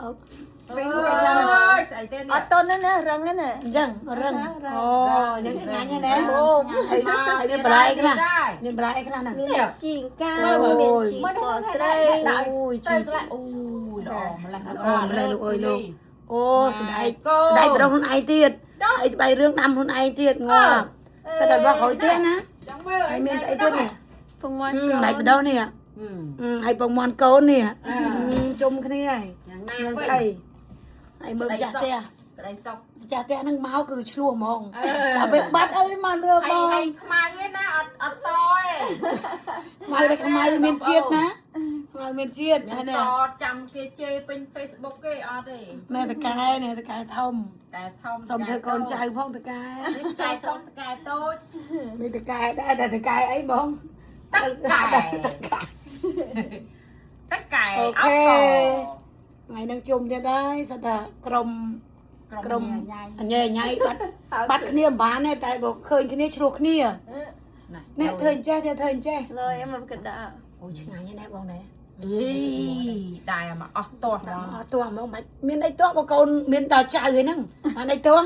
អូ អើយស្អីទេនេះ អត់តន់ណារឹងណា អញ្ចឹងរឹងអូអញ្ចឹងឆ្ងាញ់ណាស់ណា អូ ហើយហើយមានបន្លែខ្លះមានបន្លែខ្លះណា មានជីកាមានជី មើល ប នេះ ត្រី ដាក់ អូយជី ត្រីក្លែអូយល្អម្ល៉េះ អូម្លេះលោកអើយលោកអូសណ្ដែកសណ្ដែកបដុះខ្លួនឯងទៀតហើយស្បៃរឿងដាំខ្លួនឯងទៀតងាប់សិតដល់របស់ក្រោយទៀតណា ចង់មើល ហើយមានស្អីទៀតនេះ ពងមាន់ សណ្ដែកបដុះនេះហើយពងមាន់កូននេះជុំគ្នាហើយ យ៉ាងណា មានស្អីហើយមើលម្ចាស់ផ្ទះ ក្តីសុខ ម្ចាស់ផ្ទះហ្នឹងមកគឺឆ្លោះហ្មងតែពេលបាត់អើយមកលឿបង ហើយហើយខ្មៅឯណាអត់អត់សឯ ខ្មៅតែខ្មៅមានជាតិណាខ្មៅមានជាតិ មាន ហើយនេះ សចាំគេជេរពេញ Facebook គេអត់ទេ ណែតកែណែតកែធំ តែធំ សុំធ្វើកូនចៅផងតកែ នេះកែធំកែតូច នេះតកែដែរតែតកែអីបង ទឹកកែ តកែ ទឹកកែ អូ អ ខេ ត់ ថ្ងៃហ្នឹងជុំទៀតហើយសិតថាក្រុម ក្រុម ក្រុម ញ៉ៃ អញញ៉ៃបាត់បាត់គ្នាមិនបានទេតែបើឃើញគ្នាឆ្លោះគ្នា ណា នេះធ្វើអញ្ចេះធ្វើអញ្ចេះ លយមកកដា អូយឆ្ងាញ់ណាស់បងណែ អីតែមកអស់ទាស់ហ្មង អត់ទាស់ហ្មងមិនមានអីទាស់បើកូនមានដល់ចៅឯហ្នឹងបានអីទាស់